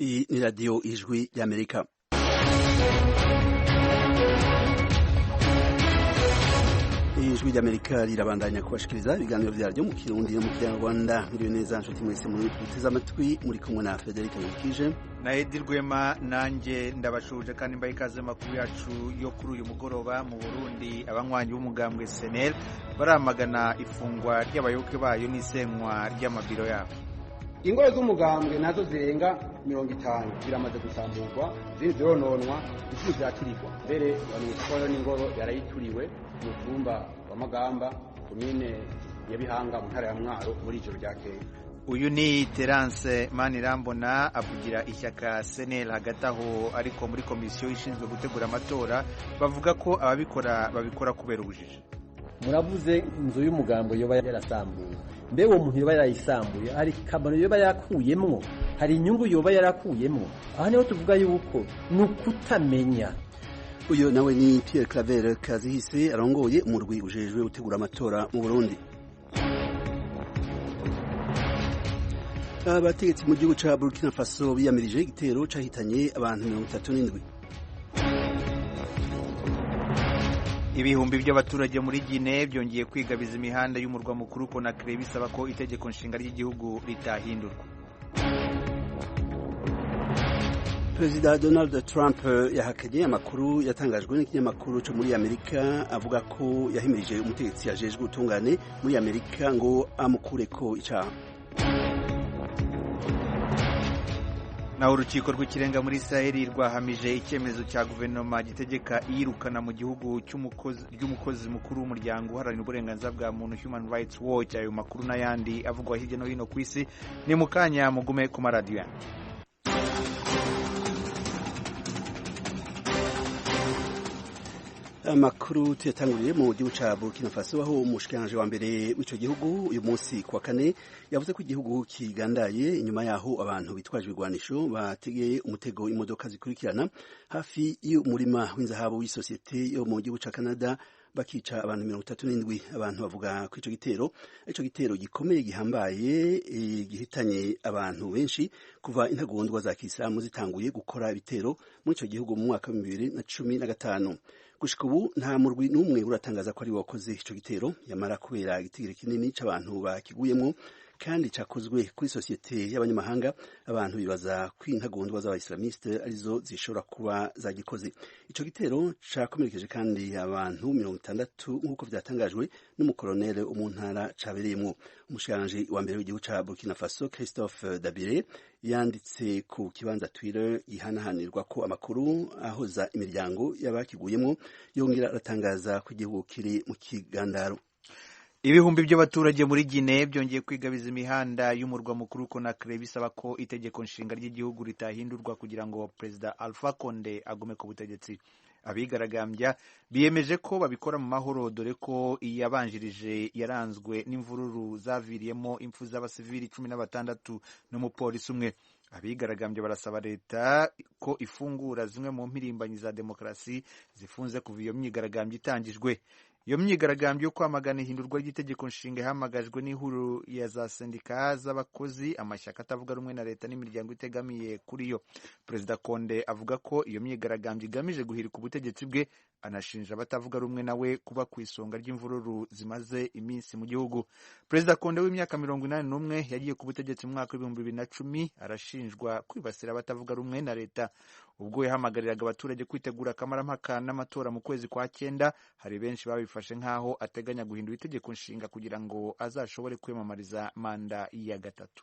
Iyi ni radiyo Ijwi ry'Amerika. Ijwi ry'Amerika rirabandanya kubashikiriza ibiganiro vyaryo mu Kirundi no mu Kinyarwanda. Miriwe neza nshuti mwese muteze amatwi, muri kumwe na Frederic Nkikije na Edi Rwema. Nanjye ndabashuje kandi mbaye ikaze makuru yacu yo kuri uyu mugoroba. Mu Burundi, abanywanyi b'umugambwe SNL baramagana ifungwa ry'abayoboke bayo n'isenywa ry'amabiro yabo. Ingoro z'umugambwe nazo zirenga 50 ziramaze gusamburwa, izindi zirononwa, izindi ziraturirwa. Mbere bamenyesha n'ingoro yarayituriwe mu mutumba wa Magamba, komine ya Bihanga, mu ntara ya Mwaro, muri ijoro ryakeye. Uyu ni Terence Manirambona avugira ishyaka SNL. Hagati aho ariko, muri komisiyo ishinzwe gutegura amatora bavuga ko ababikora babikora kubera ubujiji. Muravuze inzu y'umugambo yoba yarasambuye. Mbe uwo muntu yoba yarayisambuye, hari kamaro yoba yakuyemwo? Hari inyungu yoba yarakuyemwo? Aha niho tuvuga yuko ni ukutamenya. Uyu nawe ni Pierre Claver Kazihise, arongoye umurwi ujejwe gutegura amatora mu Burundi. Abategetsi mu gihugu ca Burkina Faso biyamirije igitero cahitanye abantu 37. Ibihumbi by'abaturage muri Guinea byongeye kwigabiza imihanda y'umurwa mukuru Conakry, bisaba ko itegeko nshinga ry'igihugu ritahindurwa. Perezida Donald Trump yahakanye amakuru yatangajwe n'ikinyamakuru cyo muri Amerika avuga ko yahimirije umutegetsi ajejwe ubutungane muri Amerika ngo amukureko icaha. Naho urukiko rw'ikirenga muri Israel rwahamije icyemezo cya guverinoma gitegeka iyirukana mu gihugu ry'umukozi mukuru w'umuryango uharanira uburenganzira bwa muntu Human Rights Watch. Ayo makuru n'ayandi avugwa hirya no hino ku isi ni mu kanya, mugume ku maradiyo yanyu. Amakuru tuyatanguriye mu gihugu ca Burkina Faso, aho umushikiranganje wa mbere w'ico gihugu uyu munsi kuwa kane yavuze ko igihugu kigandaye inyuma yaho abantu bitwaje ibigwanisho bategeye umutego imodoka zikurikirana hafi y'umurima w'inzahabu w'isosiyete yo mu gihugu ca Canada, bakica abantu 37. Abantu bavuga ko ico gitero gikomeye gihambaye gihitanye abantu benshi kuva intagondwa za kisilamu zitanguye gukora ibitero muri ico gihugu mu mwaka wa 2015. Gushika ubu nta murwi n'umwe uratangaza ko ari wakoze ico gitero. Yamara kubera igitigiri kinini c'abantu bakiguyemwo kandi cakozwe kuri sosiyete y'abanyamahanga, abantu bibaza ko intagondwa z'abaislamiste arizo zishobora kuba zagikoze. Ico gitero cakomerekeje kandi abantu 60, nk'uko vyatangajwe n'umukoloneli wo mu ntara cabereyemwo. Umushikiranganji wa mbere w'igihugu ca Burkina Faso, Christophe Dabire, yanditse ku kibanza Twitter gihanahanirwa ko amakuru ahoza imiryango y'abakiguyemwo, yongera aratangaza ko igihugu kiri mu kigandaro. Ibihumbi by'abaturage muri Guinea byongeye kwigabiza imihanda y'umurwa mukuru Conakry, bisaba ko itegeko nshinga ry'igihugu ritahindurwa kugira ngo Perezida Alpha Conde agume ku butegetsi. Abigaragambya biyemeje ko babikora mu mahoro, dore ko iyabanjirije yaranzwe n'imvururu zaviriyemo impfu z'abasivili 16 n'umupolisi umwe. Abigaragambya barasaba leta ko ifungura zimwe mu mpirimbanyi za demokarasi zifunze kuva iyo myigaragambyo itangijwe. Iyo myigaragambyo yo kwamagana ihindurwa ry'itegeko nshinga ihamagajwe n'ihuriro ya za sendika z'abakozi, amashyaka atavuga rumwe na leta n'imiryango itegamiye kuri yo. Perezida Konde avuga ko iyo myigaragambyo igamije guhirika ubutegetsi bwe, anashinja abatavuga rumwe nawe kuba ku isonga ry'imvururu zimaze iminsi mu gihugu. Perezida Konde w'imyaka 81 yagiye ku butegetsi mu mwaka w'2010, arashinjwa kwibasira abatavuga rumwe na leta. Ubwo yahamagariraga abaturage kwitegura akamaramaka n'amatora mu kwezi kwa cyenda, hari benshi babifashe nk'aho ateganya guhindura itegeko nshinga kugira ngo azashobore kwiyamamariza manda ya gatatu.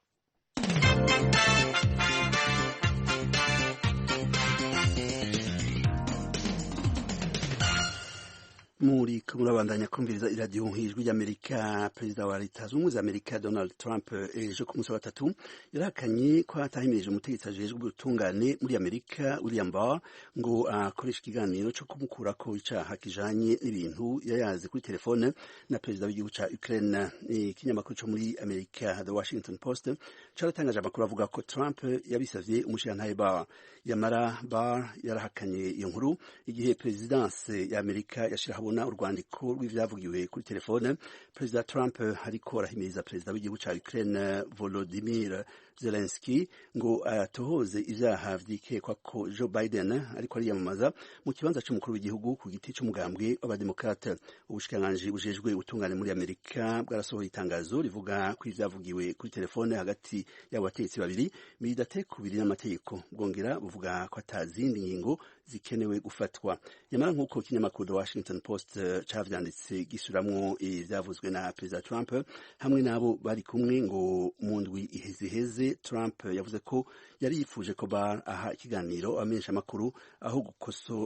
Muri murabandanya kumviriza iradiyo Ijwi ry'Amerika. Perezida wa Leta Zunze Ubumwe za Amerika Donald Trump ejo ku munsi wa gatatu yarahakanye ko atahimirije umutegetsi ajejwe ubutungane muri Amerika William Barr ngo akoreshe ikiganiro co kumukurako icaha kijanye n'ibintu yayaze kuri telefone na perezida w'igihugu ca Ukraine. Ikinyamakuru co muri Amerika The Washington Post caratangaje amakuru avuga ko Trump yabisavye umushirantahe Barr. Yamara Barr yarahakanye iyo nkuru igihe perezidanse ya Amerika yashira kubona urwandiko rw'ivyavugiwe kuri telefone Perezida Trump ariko arahimiriza perezida w'igihugu ca Ukraine Volodymyr Zelensky ngo atohoze ivyaha vyikekwa ko Joe Biden ariko ariyamamaza mu kibanza c'umukuru w'igihugu ku giti c'umugambwe w'abademokrate. Ubushikiranganji bujejwe ubutungane muri Amerika bwarasohoye itangazo rivuga ko ivyavugiwe kuri telefone hagati y'abo bategetsi babiri bidatekubiri n'amategeko, bwongera buvuga ko atazindi ngingo zikenewe gufatwa. Nyamara nk'uko ikinyamakuru The Washington Post cavyanditse gisuramwo ivyavuzwe na Perezida Trump hamwe n'abo bari kumwe, ngo mu ndwi iheze Trump yavuze ko yari yifuje ko Barr aha ikiganiro abamenyeshamakuru aho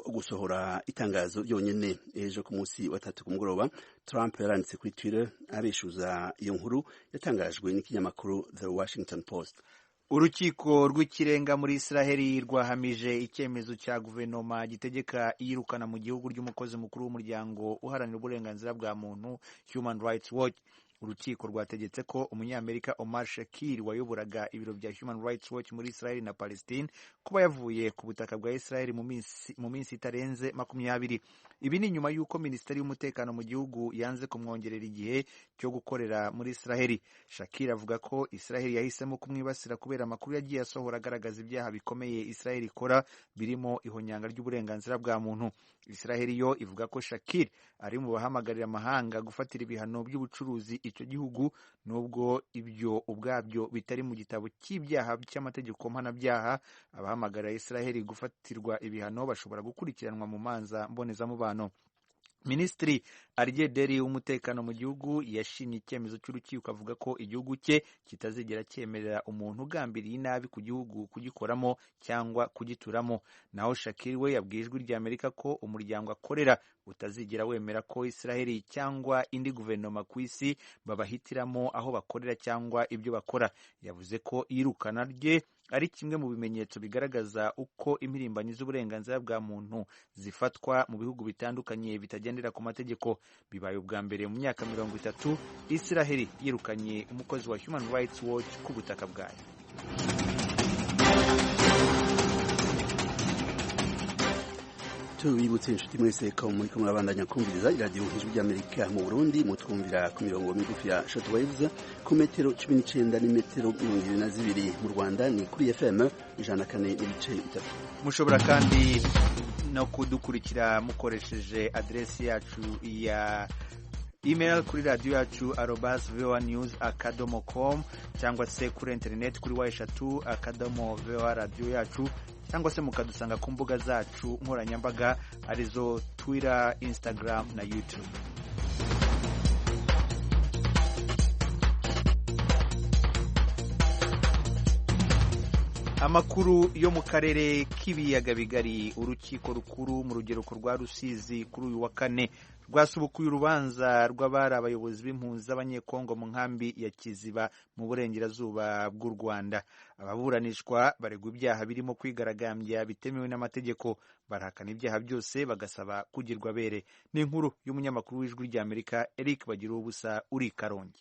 gusohora itangazo ryonyene. Ejo ku munsi wa tatu ku mugoroba Trump yaranditse kuri Twitter abeshuza iyo nkuru yatangajwe n'ikinyamakuru The Washington Post. Urukiko rw'ikirenga muri Israheli rwahamije icyemezo cya guverinoma gitegeka iyirukana mu gihugu ry'umukozi mukuru w'umuryango uharanira uburenganzira bwa muntu Human Rights Watch. Urukiko rwategetse ko umunyamerika Omar Shakir wayoboraga ibiro bya Human Rights Watch muri Israel na Palestine kuba yavuye ku butaka bwa Israel mu minsi itarenze 20. Ibi ni nyuma y'uko Minisiteri y'Umutekano mu gihugu yanze kumwongerera igihe cyo gukorera muri Israel. Shakir avuga ko Israel yahisemo kumwibasira kubera amakuru yagiye asohora agaragaza ibyaha bikomeye Israel ikora birimo ihonyanga ry'uburenganzira bwa muntu. Israel yo ivuga ko Shakir ari mu bahamagarira amahanga gufatira ibihano by'ubucuruzi icyo gihugu, nubwo ibyo ubwabyo bitari mu gitabo cy'ibyaha cy'amategeko mpanabyaha. Abahamagarira Israel gufatirwa ibihano bashobora gukurikiranwa mu manza mbonezamubano. Minisitiri Aryeh Deri w'umutekano mu gihugu yashimye icyemezo cy'urukiko, avuga ko igihugu cye kitazigera cyemerera umuntu ugambiriye inabi ku gihugu kugikoramo cyangwa kugituramo. Naho Shakir we yabwiye Ijwi ry'Amerika ko umuryango akorera utazigera wemera ko Israheli cyangwa indi guverinoma ku isi babahitiramo aho bakorera cyangwa ibyo bakora. Yavuze ko iyirukana rye ari kimwe mu bimenyetso bigaragaza uko impirimbanyi z'uburenganzira bwa muntu zifatwa mu bihugu bitandukanye bitagendera ku mategeko. Bibaye ubwa mbere mu myaka 30 Israheli yirukanye umukozi wa Human Rights Watch ku butaka bwayo. Tubibutse inshuti mwese ko muriko murabandanya kumviriza iradiyo Ijwi ry'Amerika. Mu Burundi mutwumvira ku mirongo migufi ya shortwaves ku metero 19 n'imetero 22. Mu Rwanda ni kuri FM 104.3. Mushobora kandi no kudukurikira mukoresheje aderesi yacu ya email kuri radiyo yacu @voanews.com, cyangwa se kuri interineti kuri w3 voa radiyo yacu, cyangwa se mukadusanga ku mbuga zacu nkoranyambaga arizo Twitter, Instagram na YouTube. Amakuru yo mu karere k'ibiyaga bigari. Urukiko rukuru mu rugereko rwa Rusizi kuri uyu wa kane rwasubukuye urubanza rw'abari abayobozi b'impunzi z'Abanyekongo mu nkambi ya Kiziba mu burengerazuba bw'u Rwanda. Ababuranishwa baregwa ibyaha birimo kwigaragambya bitemewe n'amategeko, barahakana ibyaha byose bagasaba kugirwa abere. Ni inkuru y'umunyamakuru w'Ijwi ry'Amerika Eric Bagiruwubusa uri Karongi.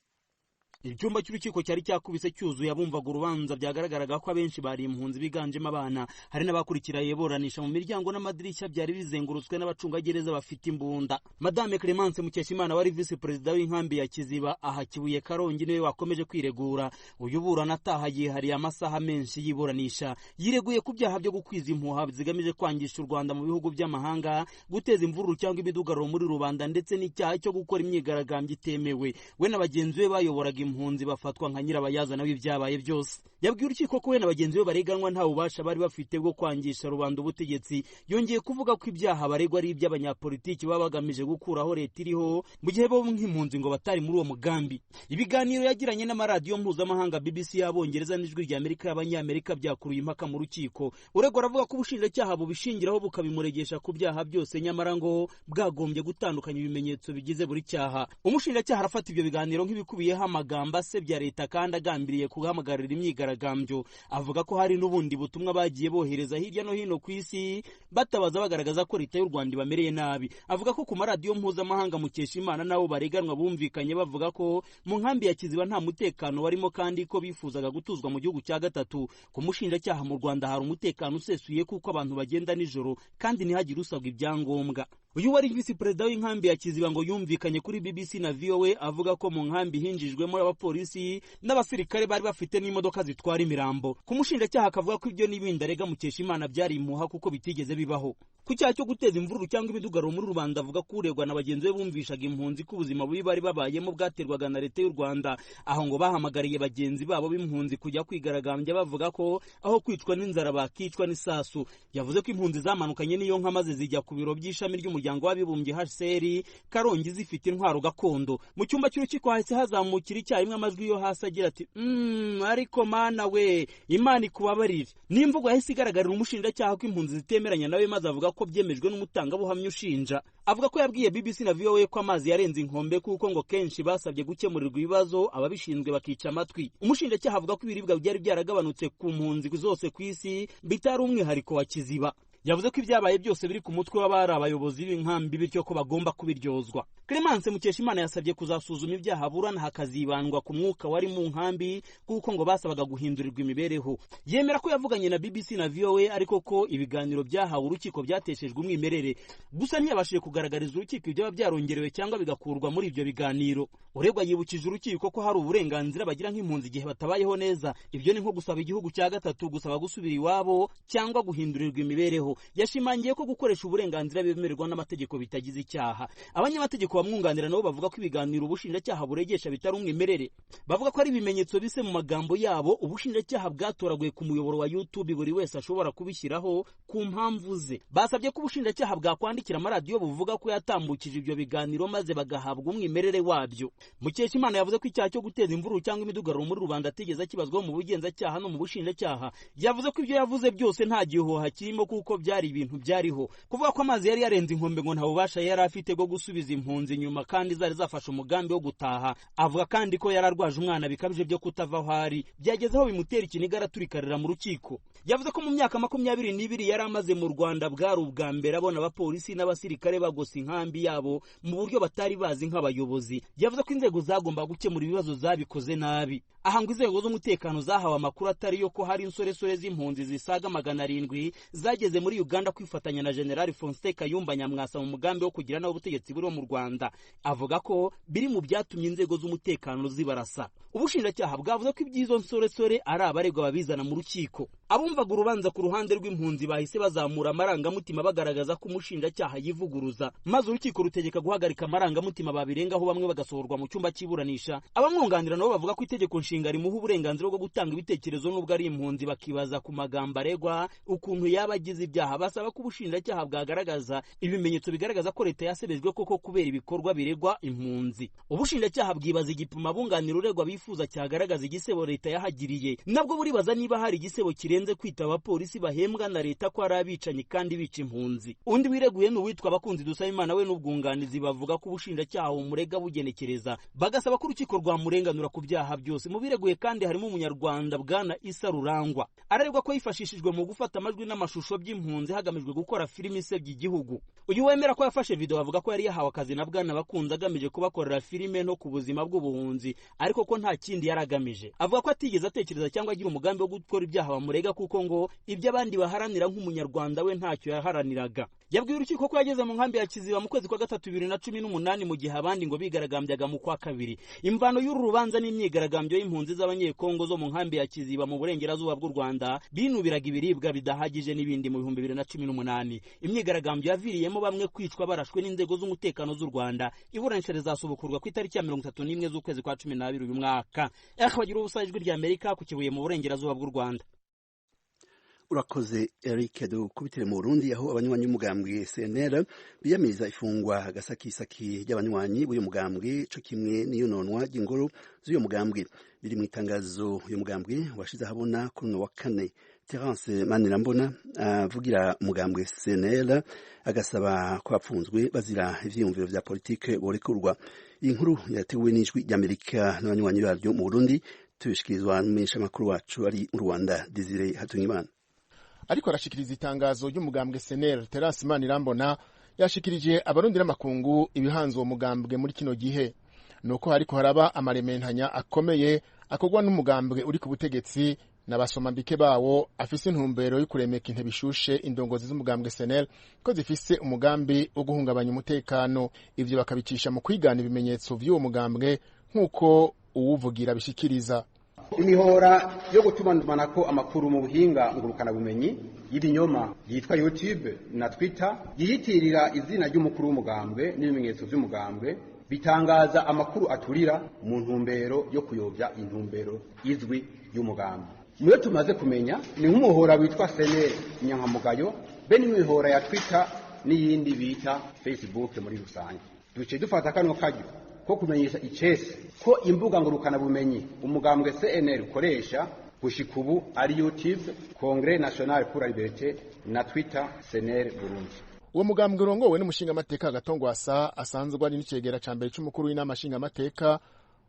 Icyumba cy'urukiko cyari cyakubise cyuzuye abumvaga urubanza, byagaragaraga ko abenshi bari impunzi biganjemo abana. Hari n'abakurikira iburanisha mu miryango n'amadirishya byari bizengurutswe n'abacungagereza bafite imbunda. Madame Clemence Mukeshimana wari visi perezida w'inkambi ya Kiziba aha Kibuye Karongi niwe wakomeje kwiregura. Uyu burana ataha yihariye amasaha menshi y'iburanisha. Yireguye ku byaha byo gukwiza impuha zigamije kwangisha u Rwanda mu bihugu by'amahanga, guteza imvururu cyangwa imidugararo muri rubanda, ndetse n'icyaha cyo gukora imyigaragambyo itemewe. We na bagenzi be bayoboraga impunzi bafatwa nka nyirabayazana w'ibyabaye byose. Yabwiye urukiko ko we na bagenzi be bareganwa nta bubasha bari bafite bwo kwangisha rubanda ubutegetsi. Yongeye kuvuga ko ibyaha baregwa ari iby'abanyapolitiki baba bagamije gukuraho leta iriho, mu gihe bo nk'impunzi ngo batari muri uwo mugambi. Ibiganiro yagiranye n'amaradiyo mpuzamahanga BBC y'Abongereza n'Ijwi ry'Amerika y'Abanyamerika byakuruye impaka mu rukiko. Uregwa aravuga ko ubushinjacyaha bubishingiraho bukabimuregesha ku byaha byose, nyamara ngo bwagombye gutandukanya ibimenyetso bigize buri cyaha. Umushinjacyaha arafata ibyo biganiro nk'ibikubiyeho amagambo asebya leta kandi agambiriye guhamagarira imyigaragambyo. Avuga ko hari n'ubundi butumwa bagiye bohereza hirya no hino ku isi batabaza, bagaragaza ko leta y'u Rwanda ibamereye nabi. Avuga ko ku maradiyo mpuzamahanga Mukeshimana nabo bareganwa bumvikanye bavuga ko mu nkambi ya Kiziba nta mutekano warimo, kandi ko bifuzaga gutuzwa mu gihugu cya gatatu. Ku mushinjacyaha, mu Rwanda hari umutekano usesuye kuko abantu bagenda nijoro kandi ntihagire usabwa ibyangombwa. Uyu wari visi perezida w'inkambi ya Kiziba ngo yumvikanye kuri BBC na VOA avuga ko mu nkambi hinjijwemo abapolisi n'abasirikare bari bafite n'imodoka zitwara imirambo. Ku mushinjacyaha akavuga ko ibyo n'ibindi arega Mukeshimana byari impuha kuko bitigeze bibaho. Ku cyaha cyo guteza imvururu cyangwa imidugararo muri rubanda, avuga ko uregwa na bagenzi be bumvishaga impunzi ko ubuzima bubi bari babayemo bwaterwaga na leta y'u Rwanda, aho ngo bahamagariye bagenzi babo b'impunzi kujya kwigaragambya bavuga ko aho kwicwa n'inzara bakicwa n'isasu. Yavuze ko impunzi zamanukanye n'iyo nka maze zijya ku biro by'ishami ry'umuryango w'abibumbye HCR Karongi zifite intwaro gakondo. Mu cyumba cy'urukiko hahise hazamukira icyarimwe amajwi yo hasi agira ati ariko mana we, Imana ikubabarire. N'imvugo yahise igaragarira umushinjacyaha ko impunzi zitemeranya nawe, maze avuga ko byemejwe n'umutangabuhamya ushinja. Avuga ko yabwiye BBC na VOA ko amazi yarenze inkombe kuko ngo kenshi basabye gukemurirwa ibibazo ababishinzwe bakica amatwi. Umushinjacyaha avuga ko ibiribwa byari byaragabanutse ku mpunzi zose ku isi bitari umwihariko wa Kiziba. Yavuze ko ibyabaye byose biri ku mutwe w'abari abayobozi b'inkambi, bityo ko bagomba kubiryozwa. Clemence Mukeshimana yasabye kuzasuzuma ibyaha aburana hakazibandwa ku mwuka wari mu nkambi kuko ngo basabaga guhindurirwa imibereho. Yemera ko yavuganye na BBC na VOA ariko ko ibiganiro byahawe urukiko byateshejwe umwimerere. Gusa ntiyabashije kugaragariza urukiko ibyaba byarongerewe cyangwa bigakurwa muri ibyo biganiro. Uregwa yibukije urukiko ko hari uburenganzira bagira nk'impunzi igihe batabayeho neza. Ibyo ni nko gusaba igihugu cya gatatu, gusaba gusubira iwabo cyangwa guhindurirwa imibereho. Yashimangiye ko gukoresha uburenganzira bemererwa n'amategeko bitagize icyaha. Abanyamategeko bamwunganira nabo bavuga ko ibiganiro ubushinjacyaha buregesha bitari umwimerere. Bavuga ko ari ibimenyetso bise mu magambo yabo ubushinjacyaha bwatoraguye ku muyoboro wa YouTube buri wese ashobora kubishyiraho ku mpamvu ze. Basabye ko ubushinjacyaha bwakwandikira amaradiyo buvuga ko yatambukije ibyo biganiro maze bagahabwa umwimerere wabyo. Mukeshimana yavuze ko icyaha cyo guteza imvururu cyangwa imidugararo muri rubanda atigeze akibazwaho mu bugenzacyaha no mu bushinjacyaha. Yavuze ko ibyo yavuze byose nta gihuha kirimo kuko byari ibintu byariho. Kuvuga ko amazi yari yarenze inkombe ngo nta bubasha yari afite bwo gusubiza impunzi inyuma kandi zari zafashe umugambi wo gutaha. Avuga kandi ko yari arwaje umwana bikabije byo kutava aho ari, byageze aho bimutera ikiniga araturikarira mu rukiko. Yavuze ko mu myaka 22 yari amaze mu Rwanda bwari ubwa mbere abona abapolisi n'abasirikare bagose inkambi yabo mu buryo batari bazi nk'abayobozi. Yavuze ko inzego zagomba gukemura ibibazo zabikoze nabi. Aha ngo inzego z'umutekano zahawe amakuru atari yo ko hari insoresore z'impunzi zisaga 700 zageze muri Uganda kwifatanya na General Faustin Kayumba Nyamwasa mu mugambi wo kugira nawe ubutegetsi buriho mu Rwanda. Avuga ko biri mu byatumye inzego z'umutekano zibarasa. Ubushinjacyaha bwavuze ko iby'izo nsoresore ari abaregwa babizana mu rukiko. Abumvaga urubanza ku ruhande rw'impunzi bahise bazamura amarangamutima bagaragaza ko umushinjacyaha yivuguruza, maze urukiko rutegeka guhagarika amarangamutima babirengaho bamwe bagasohorwa mu cyumba cy'iburanisha. Abamwunganira nabo bavuga ko itegeko nshinga rimuha uburenganzira bwo gutanga ibitekerezo nubwo ari impunzi, bakibaza ku magambo aregwa ukuntu yaba agize ibyaha. Basaba ko ubushinjacyaha bwagaragaza ibimenyetso bigaragaza ko leta yasebejwe koko kubera ibikorwa biregwa impunzi. Ubushinjacyaha bwibaza igipimo abunganira uregwa bifuza cyagaragaza igisebo leta yahagiriye. Nabwo buribaza niba hari igisebo kirenze kwita abapolisi bahembwa na leta ko ari abicanyi kandi bica impunzi. Undi wireguye ni uwitwa Abakunzi Dusabimana, we n'ubwunganizi bavuga ko ubushinjacyaha bumurega bugenekereza, bagasaba ko urukiko rwamurenganura ku byaha byose. Mu bireguye kandi harimo umunyarwanda Bwana Isa Rurangwa, araregwa ko yifashishijwe mu gufata amajwi n'amashusho by'impunzi hagamijwe gukora filimi isebya igihugu. Uyu wemera ko yafashe video avuga ko yari yahawe akazi na Bwana Bakunzi agamije kubakorera filime no ku buzima bw'ubuhunzi, ariko ko nta kindi yari agamije. Avuga ko atigeze atekereza cyangwa agira umugambi wo gukora ibyaha bamurega kuko ngo ibyo abandi baharanira nk'umunyarwanda we ntacyo yaharaniraga. Yabwiye urukiko ko yageze mu nkambi ya Kiziba mu kwezi kwa gatatu 2018 mu gihe abandi ngo bigaragambyaga mu kwa kabiri. Imvano y'uru rubanza n'imyigaragambyo y'impunzi z'abanyekongo zo mu nkambi ya Kiziba mu burengerazuba bw'u Rwanda binubiraga ibiribwa bidahagije n'ibindi mu 2018. Imyigaragambyo yaviriyemo bamwe kwicwa barashwe n'inzego z'umutekano z'u Rwanda. Iburanisha rizasubukurwa ku itariki ya 31 z'ukwezi kwa 12 uyu mwaka. Bagira ubusa Ijwi rya Amerika ku Kibuye mu burengerazuba bw'u Rwanda. Urakoze Eric. Dukubitire mu Burundi aho abanywanyi b'umugambwe CNL biyamiriza ifungwa gasakisaki ry'abanywanyi b'uyu mugambwe co kimwe n'iyononwa ry'ingoro z'uyu mugambwe. Biri mu itangazo uyu mugambwe washize ahabona kuri uno wa kane. Terence Manirambona avugira umugambwe CNL agasaba ko bapfunzwe bazira ivyiyumviro vya politike borekurwa. Iyi nkuru yateguwe n'Ijwi ry'Amerika n'abanywanyi baryo mu Burundi, tubishikirizwa n'umumenyeshamakuru wacu ari mu Rwanda, Desire Hatungimana. Ariko arashikiriza itangazo ry'umugambwe SNL, Terence Manirambona yashikirije abarundi n'amakungu ibihanze uwo mugambwe muri kino gihe, nuko hariko haraba amarementanya akomeye akorwa n'umugambwe uri ku butegetsi N'abasomambike bawo afise intumbero yo kuremeka intebe ishushe indongozi z'umugambwe SNL ko zifise umugambi wo guhungabanya umutekano, ivyo bakabicisha mu kwigana ibimenyetso vy'uwo mugambwe nk'uko uwuvugira bishikiriza. Imihora yo gutumanako amakuru mu buhinga ngurukanabumenyi y'ibinyoma yitwa YouTube na Twitter yiyitirira izina ry'umukuru w'umugambwe n'ibimenyetso vy'umugambwe bitangaza amakuru aturira mu ntumbero yo kuyobya intumbero izwi y'umugambwe. Muyo tumaze kumenya ni nk'umuhora witwa SNL Inyankamugayo be n'imihora ya Twitter n'iyindi bita Facebook muri rusange. Duce dufata kano karyo ko kumenyesha icese ko imbuga ngurukanabumenyi umugambwe CNL ukoresha gushika ubu ari YouTube, Congrès National pour la Liberté na Twitter CNL Burundi. Uwo mugambwe urongowe n'umushingamateka Agatongwasa asanzwe ari n'icegera ca mbere c'umukuru w'inama nshingamateka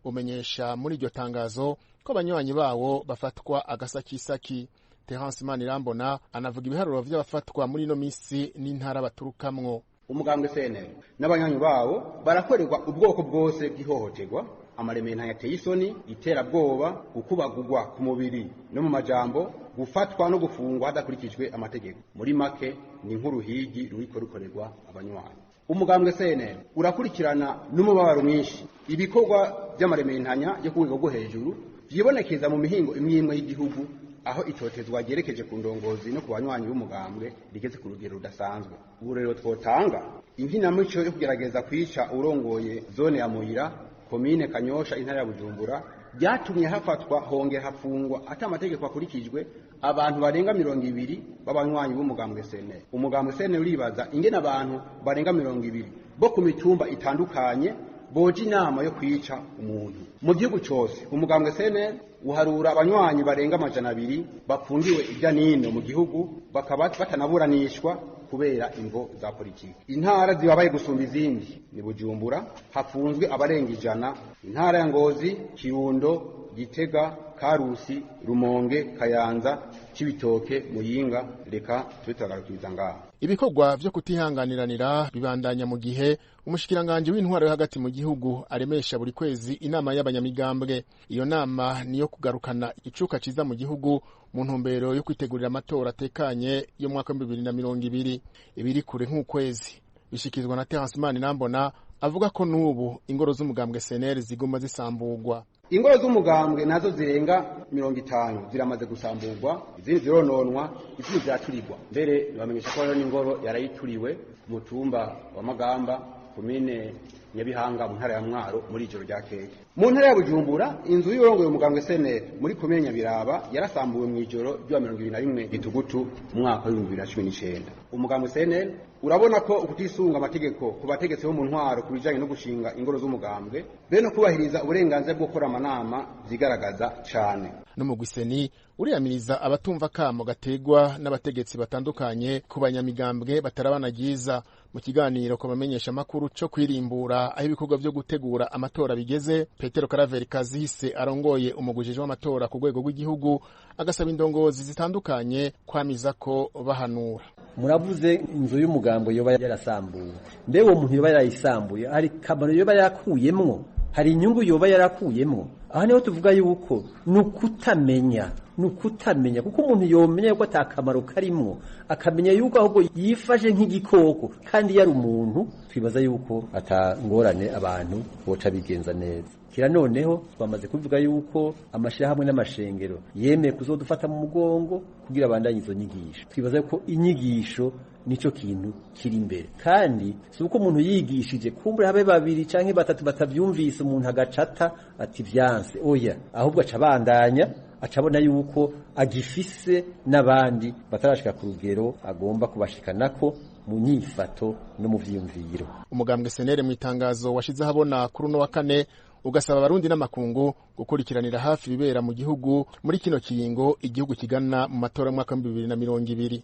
umenyesha muri iryo tangazo ko abanywanyi bawo bafatwa agasakisaki. Terence Manirambona anavuga ibiharuro vy'abafatwa muri ino misi n'intara baturukamwo. Umugambwe CNL n'abanywanyi bawo barakorerwa ubwoko bwose bw'ihohoterwa, amaremena yateye isoni, iterabwoba, gukubagurwa ku mubiri no mu majambo, gufatwa no gufungwa hadakurikijwe amategeko. Muri make ni nk'uruhigi ruriko rukorerwa abanywanyi. Umugambwe CNL urakurikirana n'umubabaro mwinshi ibikorwa by'amarementanya yo ku rwego rwo hejuru vyibonekeza mu mihingo imwe imwe y'igihugu, aho itotezwa ryerekeje ku ndongozi no ku banywanyi b'umugambwe rigeze ku rugero rudasanzwe. Ubu rero twotanga inkinamico yo kugerageza kwica urongoye zone ya Muyira, komine Kanyosha, intara ya Bujumbura, byatumye hafatwa hongera hafungwa ata amategeko akurikijwe abantu barenga 20 b'abanywanyi b'umugambwe CNL. Umugambwe CNL uribaza ingene abantu barenga 20 bo ku mitumba itandukanye boje inama yo kwica umuntu. Mu gihugu cose umugambwe CNL uharura abanywanyi barenga 200 bafungiwe irya nino mu gihugu, bakaba batanaburanishwa kubera imvo za politiki. Intara zibabaye gusumba izindi ni Bujumbura, hafunzwe abarenga 100, intara ya Ngozi, Kirundo, Gitega, Karusi, Rumonge, Kayanza, Cibitoke, Muyinga. Reka tubitagarukiriza ngaho. Ibikorwa vyo kutihanganiranira bibandanya mu gihe umushikiranganje w'intwaro yo hagati mu gihugu aremesha buri kwezi inama y'abanyamigambwe. Iyo nama niyo kugarukana icuka ciza mu gihugu mu ntumbero yo kwitegurira amatora atekanye yo mu mwaka wa 2020 ibiri kure nk'ukwezi. Bishikizwa na Terence Manirambona avuga ko n'ubu ingoro z'umugambwe SNL ziguma zisamburwa. Ingoro z'umugambwe nazo zirenga 50 ziramaze gusamburwa, izindi zirononwa, izindi ziraturirwa. Mbere bamenyesha ko hariho n'ingoro yarayituriwe mu mutumba wa Magamba, komine Nyabihanga, mu ntara ya Mwaro muri ijoro ryakeye. Mu ntara ya Bujumbura inzu y'urongoye umugambwe SNL muri komine Nyabiraba yarasambuwe mu ijoro rya 21 Gitugutu mu mwaka wa 2019. Umugambwe SNL urabona ko ukutisunga amategeko ku bategetsi bo mu ntwaro ku bijanye no gushinga ingoro z'umugambwe be no kubahiriza uburenganzira bwo gukora amanama vyigaragaza cane. N'umugwiseni uriyamiriza abatumva kamo gategwa n'abategetsi batandukanye ku banyamigambwe batarabana ryiza. Mu kiganiro ku bamenyesha makuru co kwirimbura aho ibikorwa vyo gutegura amatora bigeze, Petero Karaveri Kazihise arongoye umugujije w'amatora ku rwego rw'igihugu agasaba indongozi zitandukanye kwamiza ko bahanura. Muravuze inzu y'umugambwe yoba yarasambuwe, mbe uwo muntu yoba yarayisambuye hari kamaro yoba yakuyemwo, hari inyungu yoba yarakuyemwo? Aha niho tuvuga yuko nukutamenya, nukutamenya, kuko umuntu yomenya yuko atakamaro karimwo, akamenya yuko ahubwo yifashe nk'igikoko kandi yari umuntu, twibaza yuko atangorane abantu boca bigenza neza. Kira noneho twamaze kuvuga yuko amashirahamwe n'amashengero yemeye kuzodufata mu mugongo kugira abandanye izo nyigisho. Twibaza yuko inyigisho nico kintu kiri imbere, kandi si uko umuntu yigishije kumbure habe babiri canke batatu batavyumvise umuntu agacata ati vyanse, oya, ahubwo aca abandanya, acabona yuko agifise n'abandi batarashika ku rugero agomba kubashikanako mu nyifato no mu vyiyumviro. Umugambwe SNL mu itangazo washize ahabona kuri uno wa kane ugasaba abarundi n'amakungu gukurikiranira hafi ibibera mu gihugu muri kino kiringo igihugu kigana mu matora y'umwaka wa 2020.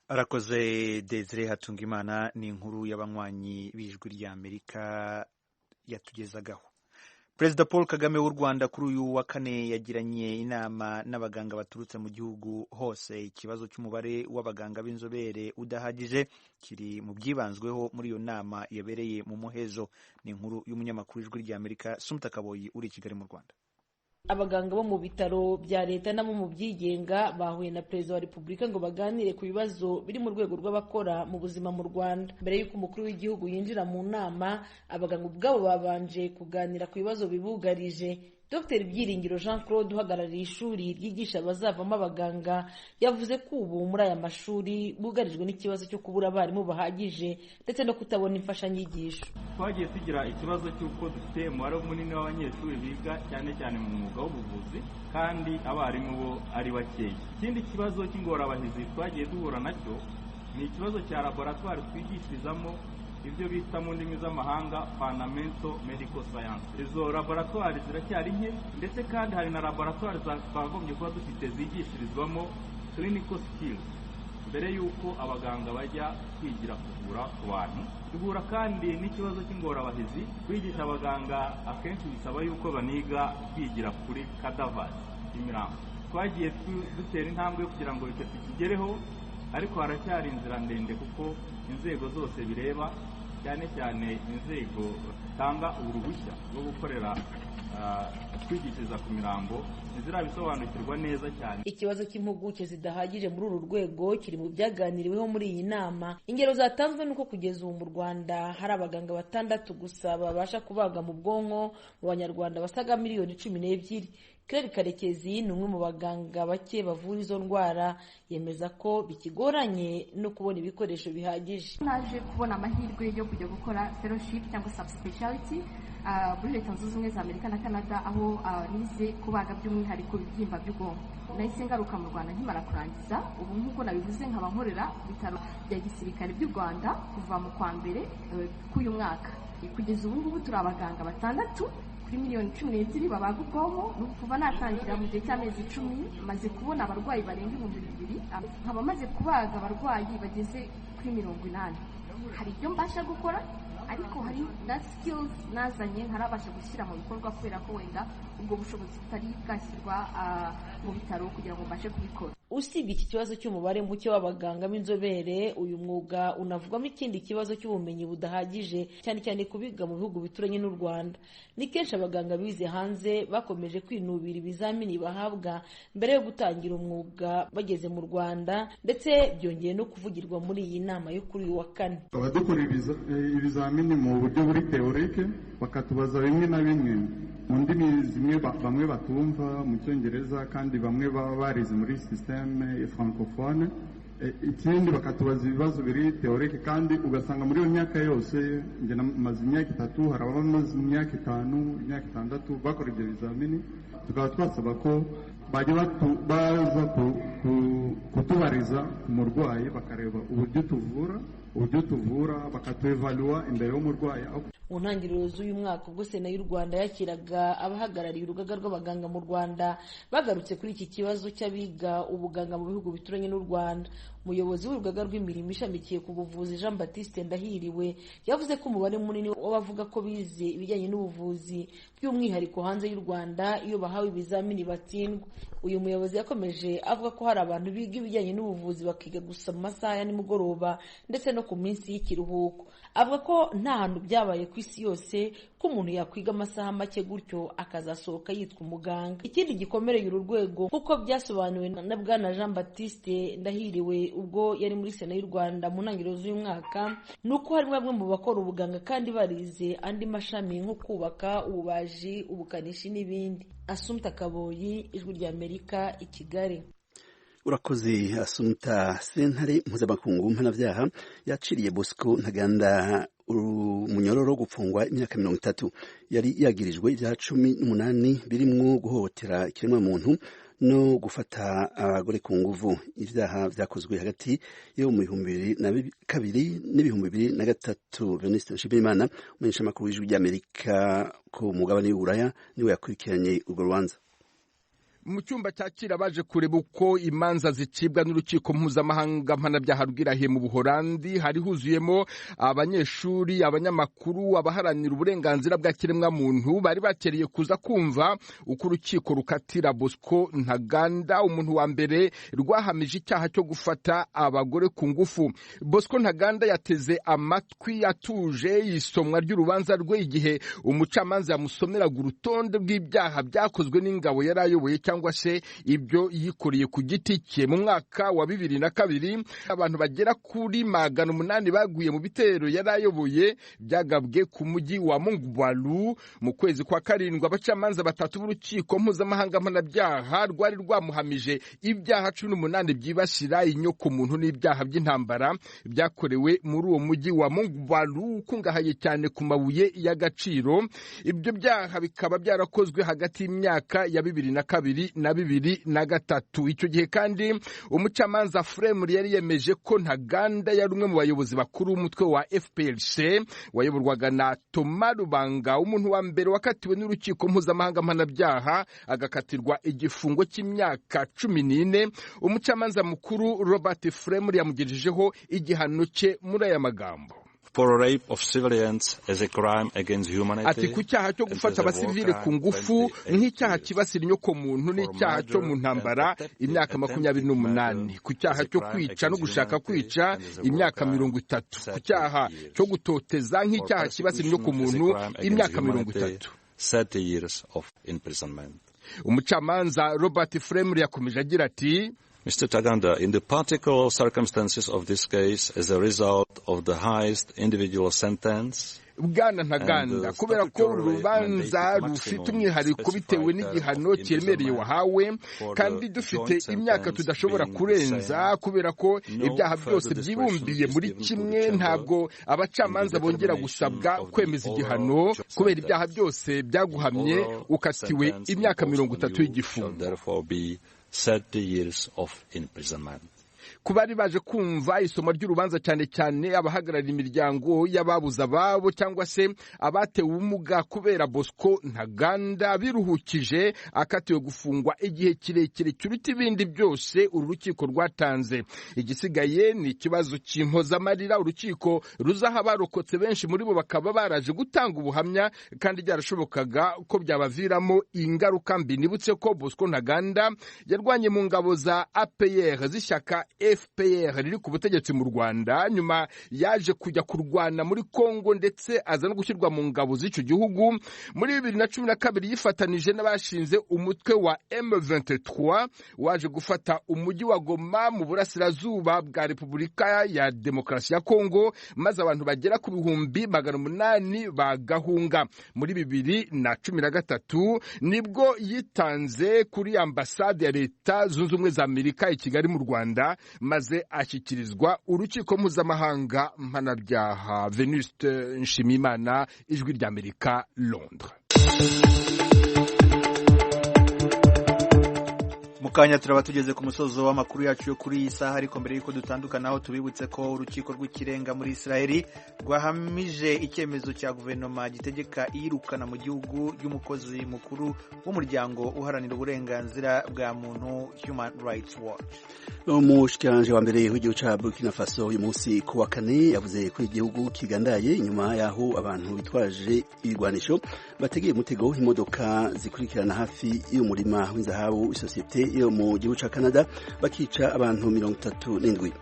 Arakoze Desire Hatungimana, ni inkuru y'abanywanyi b'Ijwi ry'Amerika yatugezagaho. Perezida Paul Kagame w'u Rwanda kuri uyu wa kane yagiranye inama n'abaganga baturutse mu gihugu hose. Ikibazo cy'umubare w'abaganga b'inzobere udahagije kiri mu byibanzweho muri iyo nama yabereye mu muhezo. Ni inkuru y'umunyamakuru w'Ijwi ry'Amerika Sumta Kaboyi uri i Kigali mu Rwanda. Abaganga bo mu bitaro bya leta n'abo mu byigenga bahuye na Perezida wa Repubulika ngo baganire ku bibazo biri mu rwego rw'abakora mu buzima mu Rwanda. Mbere y'uko umukuru w'igihugu yinjira mu nama, abaganga ubwabo babanje kuganira ku bibazo bibugarije. Dr Byiringiro Jean Claude uhagarariye ishuri ryigisha abazavamo abaganga yavuze ko ubu muri aya mashuri bugarijwe n'ikibazo cyo kubura abarimu bahagije ndetse no kutabona imfashanyigisho. Twagiye tugira ikibazo cy'uko dufite umubare munini w'abanyeshuri biga cyane cyane mu mwuga w'ubuvuzi kandi abarimu bo ari bakeya. Ikindi kibazo cy'ingorabahizi twagiye duhura nacyo ni ikibazo cya laboratwari twigishirizamo ibyo bita mu ndimi z'amahanga fundamental medical science. Izo laboratwari ziracyari nke, ndetse kandi hari na laboratwari twagombye kuba dufite zigishirizwamo clinical skills mbere y'uko abaganga bajya kwigira kuvura ku bantu. Duhura kandi n'ikibazo cy'ingorabahizi. Kwigisha abaganga akenshi bisaba yuko baniga kwigira kuri cadavers, imirambo. Twagiye dutera intambwe kugira ngo icyo tukigereho, ariko haracyari inzira ndende kuko inzego zose bireba, cyane cyane inzego zitanga uruhushya rwo gukorera kwigishiriza ku mirambo, ntizirabisobanukirwa neza cyane. Ikibazo cy'impuguke zidahagije muri uru rwego kiri mu byaganiriweho muri iyi nama. Ingero zatanzwe nuko kugeza ubu mu Rwanda hari abaganga 6 gusa babasha kubaga mu bwonko mu Banyarwanda basaga miliyoni 12. Claire Karekezi ni umwe mu baganga bake bavura izo ndwara, yemeza ko bikigoranye no kubona ibikoresho bihagije. Naje kubona amahirwe yo kujya gukora fellowship cyangwa subspeciality muri Leta Zunze Ubumwe za Amerika na Canada, aho nize kubaga by'umwihariko ibibyimba by'ubwonko. Nahise ngaruka mu Rwanda nkimara kurangiza. Ubu nk'uko nabivuze nkaba nkorera ku bitaro bya gisirikare by'u Rwanda kuva mu kwa mbere k'uyu mwaka. Kugeza ubu ngubu turi abaganga 6 kuri miliyoni 12 babaga ubwonko. Kuva natangira mu gihe cy'amezi 10 maze kubona abarwayi barenga 2000, nkaba maze kubaga abarwayi bageze kuri 80. Hari ibyo mbasha gukora, ariko hari na skills nazanye ntarabasha gushyira mu bikorwa kubera ko wenda ubwo bushobozi butari bwashyirwa mu bitaro kugira ngo mbashe kubikora. Usibye iki kibazo cy'umubare muke w'abaganga b'inzobere, uyu mwuga unavugwamo ikindi kibazo cy'ubumenyi budahagije, cyane cyane kubiga mu bihugu bituranye n'u Rwanda. Ni kenshi abaganga bize hanze bakomeje kwinubira ibizamini bahabwa mbere yo gutangira umwuga bageze mu Rwanda, ndetse byongeye no kuvugirwa muri iyi nama yo kuri uyu wa kane. Tukaba dukora ibizamini mu buryo buri teorike, bakatubaza bimwe na bimwe mu ndimi zimwe bamwe batumva mu Cyongereza, kandi bamwe baba barize muri systeme francophone. Ikindi bakatubaza ibibazo biri teorike, kandi ugasanga muri iyo myaka yose, njye namaze imyaka 3, hari abamaze imyaka 5, imyaka 6 bakora ibyo bizamini. Tukaba twasaba ko bajya baza kutubariza ku murwayi, bakareba uburyo tuvura, bakatuevalua imbere y'umurwayi. Mu ntangiriro z'uyu mwaka ubwo Sena y'u Rwanda yakiraga abahagarariye urugaga rw'abaganga mu Rwanda, bagarutse kuri iki kibazo cy'abiga ubuganga mu bihugu bituranye n'u Rwanda. Umuyobozi w'urugaga rw'imirimo ishamikiye ku buvuzi Jean Baptiste Ndahiriwe yavuze ko umubare munini w'abavuga ko bize ibijyanye n'ubuvuzi by'umwihariko hanze y'u Rwanda iyo bahawe ibizamini batsindwa. Uyu muyobozi yakomeje avuga ko hari abantu biga ibijyanye n'ubuvuzi bakiga gusa mu masaha ya nimugoroba ndetse no ku minsi y'ikiruhuko. Avuga ko nta hantu byabaye ku isi yose ko umuntu yakwiga amasaha make gutyo akazasohoka yitwa umuganga. Ikindi gikomereye uru rwego kuko byasobanuwe na Bwana Jean Baptiste Ndahiriwe ubwo yari muri Sena y'u Rwanda mu ntangiriro z'uyu mwaka, ni uko harimo bamwe mu bakora ubuganga kandi barize andi mashami nko kubaka, ububaji, ubukanishi n'ibindi. Asumta Kaboyi, Ijwi ry'Amerika, i Kigali. Urakoze Asumta. Sentare mpuzamakungu mpanavyaha yaciriye Bosco Ntaganda umunyororo gupfungwa imyaka 30. Yari yagirijwe ibyaha 18 birimwo guhohotera ikiremwamuntu no gufata abagore ku nguvu, ibyaha vyakozwe hagati yo mu 2002 n'ibihumbi 2003. Venuste Nshimirimana, umumenyeshamakuru w'Ijwi ry'Amerika ku mugabane w'Uburaya, niwe yakurikiranye urwo rubanza. Mu cyumba cyakira baje kureba uko imanza zicibwa n'urukiko mpuzamahanga mpanabyaha rw'Irahe mu Buholandi, hari huzuyemo abanyeshuri, abanyamakuru, abaharanira uburenganzira bwa kiremwamuntu bari bakereye kuza kumva uko urukiko rukatira Bosco Ntaganda, umuntu wa mbere rwahamije icyaha cyo gufata abagore ku ngufu. Bosco Ntaganda yateze amatwi atuje isomwa ry'urubanza rwe igihe umucamanza yamusomeraga urutonde rw'ibyaha byakozwe n'ingabo yari ayoboye cyangwa se ibyo yikoreye ku giti cye. Mu mwaka wa 2002 abantu bagera kuri 800 baguye mu bitero yari ayoboye byagabwe ku mujyi wa Mungwalu. Mu kwezi kwa 7 abacamanza batatu b'urukiko mpuzamahanga mpanabyaha rwari rwamuhamije ibyaha 18 byibasira inyoko muntu n'ibyaha by'intambara byakorewe muri uwo mujyi wa Mungwalu ukungahaye cyane ku mabuye y'agaciro. Ibyo byaha bikaba byarakozwe hagati y'imyaka ya 2002 na 2003. Icyo gihe kandi umucamanza Fremur yari yemeje ko Ntaganda yari umwe mu bayobozi bakuru b'umutwe wa FPLC wayoborwaga na Thomas Lubanga, umuntu wa mbere wakatiwe n'urukiko mpuzamahanga mpanabyaha agakatirwa igifungo cy'imyaka 14. Umucamanza mukuru Robert Fremur yamugejejeho igihano cye muri aya magambo: Ati ku cyaha cyo gufata abasivile ku ngufu nk'icyaha kibasira inyoko muntu n'icyaha cyo mu ntambara imyaka 28, ku cyaha cyo kwica no gushaka kwica imyaka 30, ku cyaha cyo gutoteza nk'icyaha kibasira inyoko muntu imyaka 30. Umucamanza Robert Fremur yakomeje agira ati: Mr. Ntaganda, in the particular circumstances of this case, as a result of the highest individual sentence, Bwana Ntaganda, kubera ko urubanza rufite umwihariko bitewe n'igihano cyemereye wahawe, kandi dufite imyaka tudashobora kurenza kubera ko ibyaha byose byibumbiye muri kimwe, ntabwo abacamanza bongera gusabwa kwemeza igihano kubera ibyaha byose byaguhamye, ukatiwe imyaka 30 y'igifungo. 30 years of imprisonment. Ku bari baje kumva isomo ry'urubanza, cyane cyane abahagarariye imiryango y'ababuze ababo cyangwa se abatewe ubumuga kubera Bosco Ntaganda biruhukije akatiwe gufungwa igihe kirekire kiruta ibindi byose uru rukiko rwatanze. Igisigaye ni ikibazo cy'impozamarira urukiko ruzaha abarokotse, benshi muri bo bakaba baraje gutanga ubuhamya kandi byarashobokaga ko byabaviramo ingaruka mbi. Nibutse ko Bosco Ntaganda yarwanye mu ngabo za APR z'ishyaka FPR riri ku butegetsi mu Rwanda, nyuma yaje kujya kurwana muri Kongo ndetse aza no gushyirwa mu ngabo z'icyo gihugu. Muri 2012 yifatanije n'abashinze umutwe wa M23 waje gufata umujyi wa Goma mu burasirazuba bwa Repubulika ya Demokarasi ya Kongo, maze abantu bagera ku 800,000 bagahunga. Muri 2013 nibwo yitanze kuri ambasade ya Leta Zunze Ubumwe za Amerika i Kigali mu Rwanda, maze ashyikirizwa urukiko mpuzamahanga mpanabyaha. Venuste Nshimiyimana, Ijwi ry'Amerika, Londres. Mukanya turaba tugeze ku musozo w'amakuru yacu yo kuri iyi saha, ariko mbere y'uko dutandukanaho tubibutse ko urukiko rw'ikirenga muri Israeli rwahamije icyemezo cya guverinoma gitegeka iyirukana mu gihugu y'umukozi mukuru w'umuryango uharanira uburenganzira bwa muntu Human Rights Watch. Umushikiranganje wa mbere w'igihugu ca Burkina Faso uyu munsi ku wa kane yavuze ko igihugu kigandaye inyuma y'aho abantu bitwaje ibigwanisho bategeye umutego imodoka zikurikirana hafi y'umurima w'inzahabu isosiyete yo mu gihugu ca Canada bakica abantu 37.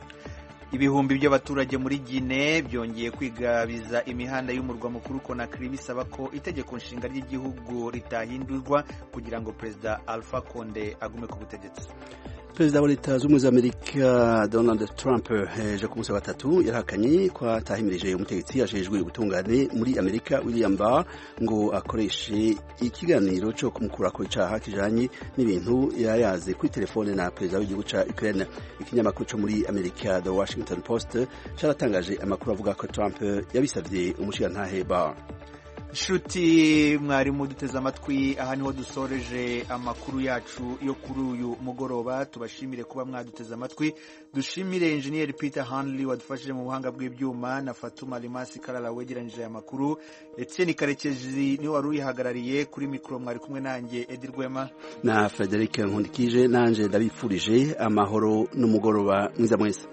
Ibihumbi by'abaturage muri Guinea byongeye kwigabiza imihanda y'umurwa mukuru Conakry bisaba ko itegeko nshinga ry'igihugu ritahindurwa kugira ngo Perezida Alpha Condé agume ku butegetsi. Perezida wa Leta Zunze Ubumwe za Amerika Donald Trump ejo ku munsi wa gatatu yarahakanye ko atahimirije umutegetsi ajejwe ubutungane muri Amerika William Barr ngo akoreshe ikiganiro cyo kumukurako icaha kijanye n'ibintu yayaze kuri telefone na perezida w'igihugu ca Ukraine. Ikinyamakuru co muri Amerika The Washington Post caratangaje amakuru avuga ko Trump yabisavye umushirantahe Barr. Nshuti mwarimu duteze amatwi, aha niho dusoreje amakuru yacu yo kuri uyu mugoroba. Tubashimire kuba mwaduteze amatwi, dushimire Engineer Peter Hanley wadufashije mu buhanga bw'ibyuma na Fatuma Limasi Karara wegeranyije aya makuru. Etienne Karekezi niwe wari uyihagarariye kuri mikoro, mwari kumwe nanjye Edi Rwema na Frederic Nkundikije, nanje ndabifurije amahoro n'umugoroba mwiza mwese.